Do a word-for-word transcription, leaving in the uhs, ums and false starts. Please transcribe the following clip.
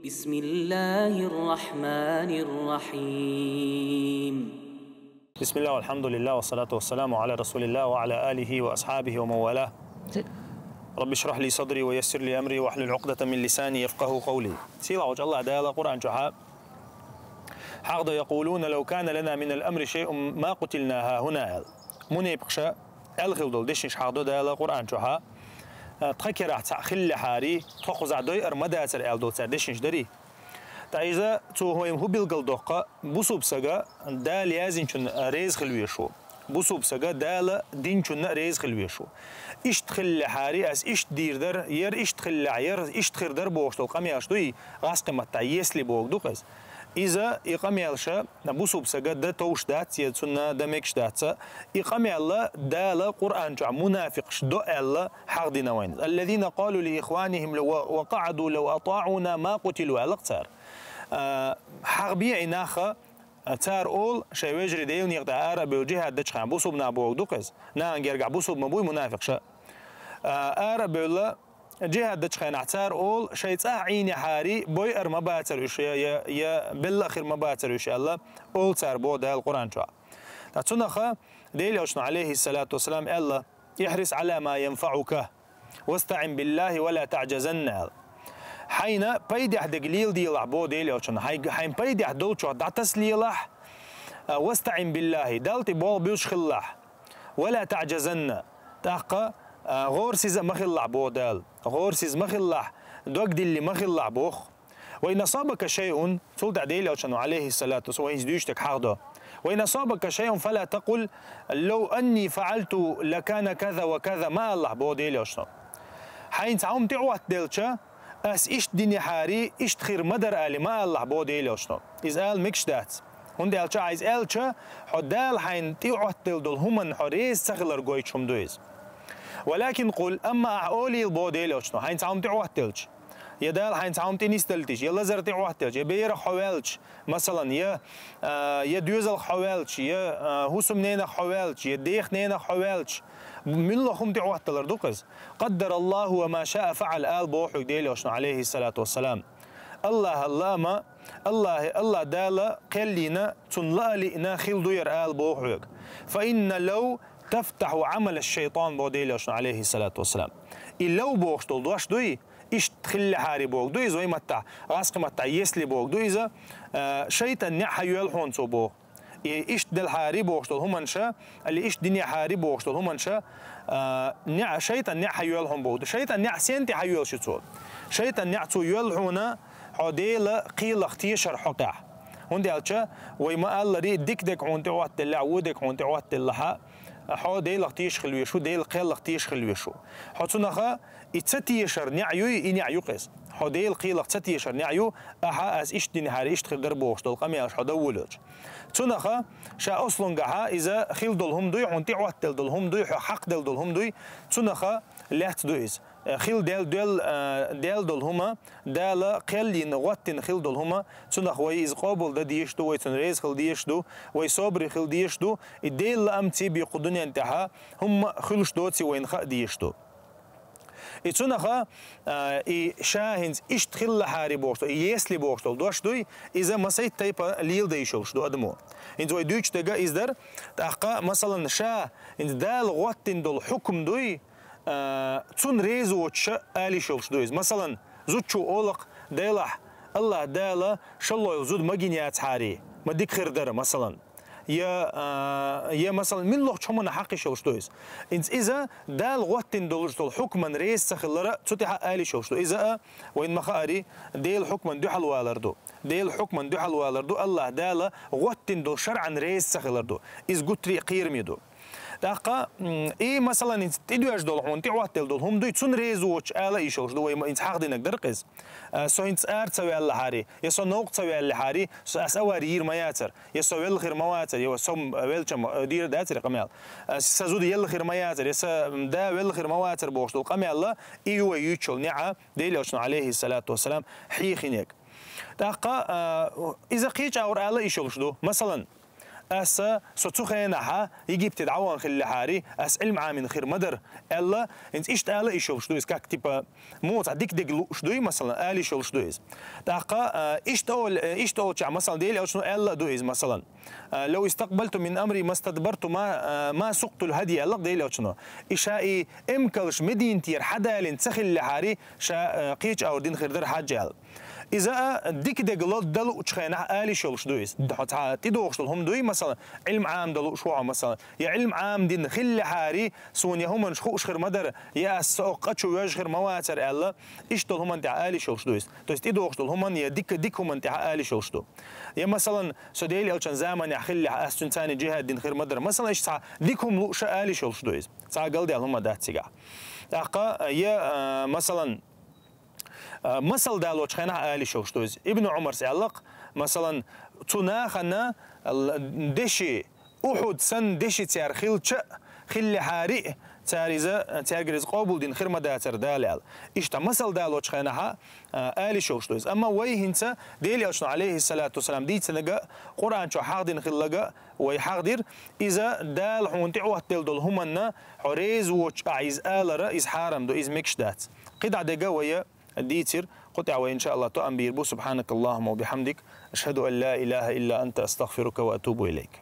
بسم الله الرحمن الرحيم. بسم الله والحمد لله والصلاة والسلام على رسول الله وعلى آله وأصحابه ومن والاه. رب اشرح لي صدري ويسر لي أمري واحلل عقدة من لساني يفقهوا قولي. Сийлахьчу Аллах Дала Къуръан чохь хьахда: يقولون لو كان لنا من الأمر شيء ما قتلنا هاهنا аьлла. Мунепикъаша аьлла хилла долу дешнаш хьахдо Дала Къуръан чохь, тхан керахь цхьаъ хиллехьарий, тхо кхузахь дойъар ма дацара аьлла долу цара дешнаш дарий. Ткъа иза цо вайна хӀун билгалдоккху, бусулба сага Дала яздинчунна реза хила везаш ву. Бусулба сага Дала динчунна реза хила везаш ву. Иштта хиллехьарий, ас иштта дийр дара, яра иштта хиллехь, яра иштта хир дара бохуш долу къамелаш дуй, гӀазкхийн маттахь если боху ду-кх иза. Иза, и къамелаша, бусулба сага дан товш дац, я цунна дан мегаш дац. И къамел Дала Къуръан чохь мунафикъаш до аьлла хьахдина вайна. الذين قالوا لإخوانهم وقعدوا لو أطاعونا ما قتلوا аьлла-кх цара. А, хьахбе и нах, цара олу, шайн вежарий Делан некъа тӀехь ара а бевлла, жихӀад дечу хенахь бусулба нах боху ду-кх иза. Нахана гергахь бусулба ма буй мунафикъаша. А, ара а бевлла, жихӀад дечу хенахь цара олу, шайн цӀахь Ӏийнехьарий, бойъар ма бацара уьш, я, я, я белла а хир ма бацара уьш аьлла, олу цара боху Дала Къуръан чохь. Ткъа цунаха Делан Элчано, алейхиссалату вассалам, аьлла: احرص على ما ينفعك واستعن بالله ولا تعجزن аьлла. Хьайна пайдехь дерг леладелахь боху Делан Элчано. Хьайн, хьайн пайдехь долчух дӀатасалелахь, а, واستعن بالله, Далла тӀе болх буьллуш хилалахь. ولا تعجزن, тӀаккха, а, гӀорасиза а ма хилалахь боху Дала. ГӀорасиза ма хилалахь, догдилла ма хилалахь боху. وإن أصابك شيء, цул тӀаьхьа Делан Элчано, алейхиссалату вассалам, вай хӀинца дуьйцуш дерг хьахдо. وإن أصابك شيء فلا تقل لو أني فعلت لكان كذا وكذا, ма алалахь боху Делан Элчано. Хьайна цхьа хӀума тӀехӀоттаделча, ас иштта динехьарий, иштта хир ма дара алий, ма алалахь боху Делан Элчано. Иза ала мегаш дац. ХӀунда аьлча, иза аьлча, хьо Дала хьайна тӀехӀоттаделла долу хӀуманна хьо реза ца хилар гойтуш хӀума ду иза. ولكن قل, амма ахь олийла боху Делан Элчано, хьайна цхьа хӀума тӀехӀоттаделча. Я Дала хьайна цхьа хӀума тӀе нисделча, я лазар тӀехӀоттаделча, я берах хьо ваьлча, масалан, я, а, я доьзалх хьо ваьлча, я, а, хӀусамненах хьо ваьлча, я дех-ненах хьо ваьлча, муьлха хӀума тӀехӀотталар ду-кх иза. قدر الله وما شاء فعل ала боху хьоьга Делан Элчано, алейхиссалату вассалам. Аллахьан лаам, Аллахьа, Аллахь Дала кхел йина, цунна лаа лиъна хила ду яра ала боху хьоьга. فإن لو تفتح عمل الشيطان боху Делан Элчано, алейхиссалату вассалам. И لو бохуш долу дош дуй, иштта хиллехьарий боху ду иза вай маттахь, гӀазкхийн маттахь если боху ду иза, а, шайтӀан неӀ хьайоьллу хьуна цо боху. И иштта делахьарий бохуш долу хӀуманаш, али иштта динехьарий бохуш долу хӀуманаш, а, неӀ, шайтӀан неӀ хьайоьллу хьуна боху ду. ШайтӀан неӀ сен тӀе хьайоьллуш ю цо? ШайтӀан неӀ цо йоьллу хьуна, хьо Делан кхелах тешар хьокъехь. ХӀунда аьлча, вай ма-аллара, дика дерг хьуна тӀехӀоттаделлехь, вон дерг хьуна тӀехӀоттаделлехь, хьо Делах тешаш хила везаш ву, Делан кхелах тешаш хила везаш ву. Хьо цунаха и ца тешар неӀ юй, и неӀ ю-кх иза. Хьо Делан кхелах ца тешар неӀ ю, ахьа ас иштта динехьарий иштта хир дара бохуш долу къамелаш хьо дан волавелча. Цунаха ша ослунгахьа иза хила долу хӀума дуй, хьуна тӀехӀоттаделла долу хӀума дуй, хьо хьакхаделла долу хӀума дуй, цунаха лаьцна ду иза. Э, хила дел-, дел-, э, делла долу хӀума, Дала кхел йина, гӀоттина хила долу хӀума, цунах вай иза къобал дан дезаш ду, вай цунна реза хила дезаш ду, вай собаре хила дезаш ду, и Делан лаамца бен кху дуьнен тӀехьа хӀумма а хуьлуш доций вайна хаа дезаш ду. И цунаха, а, и ша хӀинца иштта хиллехьарий бохуш долу, и если бохуш долу дош дуй, иза масийтта тайпа леладан йиш йолуш ду адамо. ХӀинца вай дуьйцуш дерг иза дара, тӀаккха, масалан, ша хӀинца Дала гӀоттина долу хьукам дуй, а, цунна реза воцуша ала йиш йолуш ду иза. Масалан, зудчо олу-кх: Делахь, Аллахь Дала шолгӀа йолу зуда ма гина яцахьарий, ма дика хир дара, масалан. Я, а, я, масалан, муьлххачу хӀуманна хьакха йиш йолуш ду иза. ХӀинца иза Дала гӀоттина долуш долу хьукман реза ца хилара, цу тӀехьа ала йиш йолуш ду. Иза а, вайна ма-хаарий, Делан хьукман дуьхьал валар ду. Делан хьукман дуьхьал валар ду, Аллахь Дала гӀоттина долу шаръан реза ца хилар ду. Иза гуттарий а кхераме ду. ТӀаккха, м, и, масалан, хӀинца тӀедоьжна долу хьуна тӀехӀоттаделла долу хӀума дуй, цунна реза воцуш ала йиш йолуш ду, вай ма-, хӀинца хьахдинарг дара-кх иза. А, со хӀинца ара ца ваьллахьарий, я со новкъа ца ваьллахьарий, со, ас авари йийр ма яцара, я со велла хир ма вацара, я со велча ма, э, дийр дацара къамел. А, сан зуда елла хир ма яцара, я сан да велла хир ма вацара бохуш долу къамел, и ю вай юьйцуш йолу неӀ, Делан Элчано, алейхиссалату вассалам, хьехийнарг. ТӀаккха, а, иза кхечу агӀор ала йиш йолуш ду. Масалан, аса, со цу хенахьа Египте дӀаван хиллехьари, ас Ӏилма Ӏамин хир ма дара, аьлла, хӀинца иштта ала йиш йолуш ду иза, как, типа, муха цхьа дика дег лууш дуй, масалан, ала йиш йолуш ду иза. ТӀаккха, а, иштта ол-, э, иштта олчохь, масалан, Дела Элчано аьлла а ду иза, масалан, а, «لو استقبلت من أمري ما استدبرت ما، а, ما سقت الهدي», аьлла Дела Элчано. И ша и эмкалш Мединатера хьадалийна ца хиллехьари, ша, а, кхечу агӀор дина хир дара хьаьжжа аьлла. Иза а дика дег ло-, дан луучу хенахь ала йиш йолуш ду иза. Хьо цхьа тӀедогӀуш долу хӀума дуй, масалан, Ӏилма Ӏамдан лууш ву хьо, масалан, я Ӏилма Ӏамдина хиллехьари, суна я хӀуманаш хууш хир ма дара, я ас со оккха къа чу воьжна хир ма вацара аьлла, иштта долу хӀуманна тӀехь ала йиш йолуш ду иза. То есть тӀедогӀуш долу хӀуманна я дика, дика хӀуманна тӀехь ала йиш йолуш ду. Я, масалан, со Дела Элчан заманехь хиллехь, ас цуьнца цхьаьна джихад дина хир ма дара. Масалан, иштта цхьа дика хӀума лууш а ала йиш йолуш ду иза. Цхьа галдаьлла хӀума дац цигахь. ТӀаккха, я, а, масалан, а, масал далочу хенахь ала йиш йолуш ду иза. Ибн Ӏумарс аьлла-кх, масалан, цу нахана л-, деши, Ухьуд санна деши цара хилча а, хиллехьари а, цара иза, цаьргара иза къобалдина хир ма дацара Дала аьлла. Иштта масал далочу хенахьа, а, ала йиш йолуш ду иза. Амма вай хӀинца Дела Элчано, алейхиссалату вассалам, дийцинарг а, Къуръан чохь хьахдина хилларг а вай хьахдира, иза Дала хьуна тӀеӀоттаделла долу хӀуманна хьо реза воцуш ахь иза алара, иза хьарам ду, иза мегаш дац. КхидӀа дерг а вай дийцира, кху тӀехь вай, иншааллахӀ, тоам бийр бу. سبحانك اللهم وبحمدك، أشهد أن لا إله إلا أنت، أستغفرك وأتوب إليك.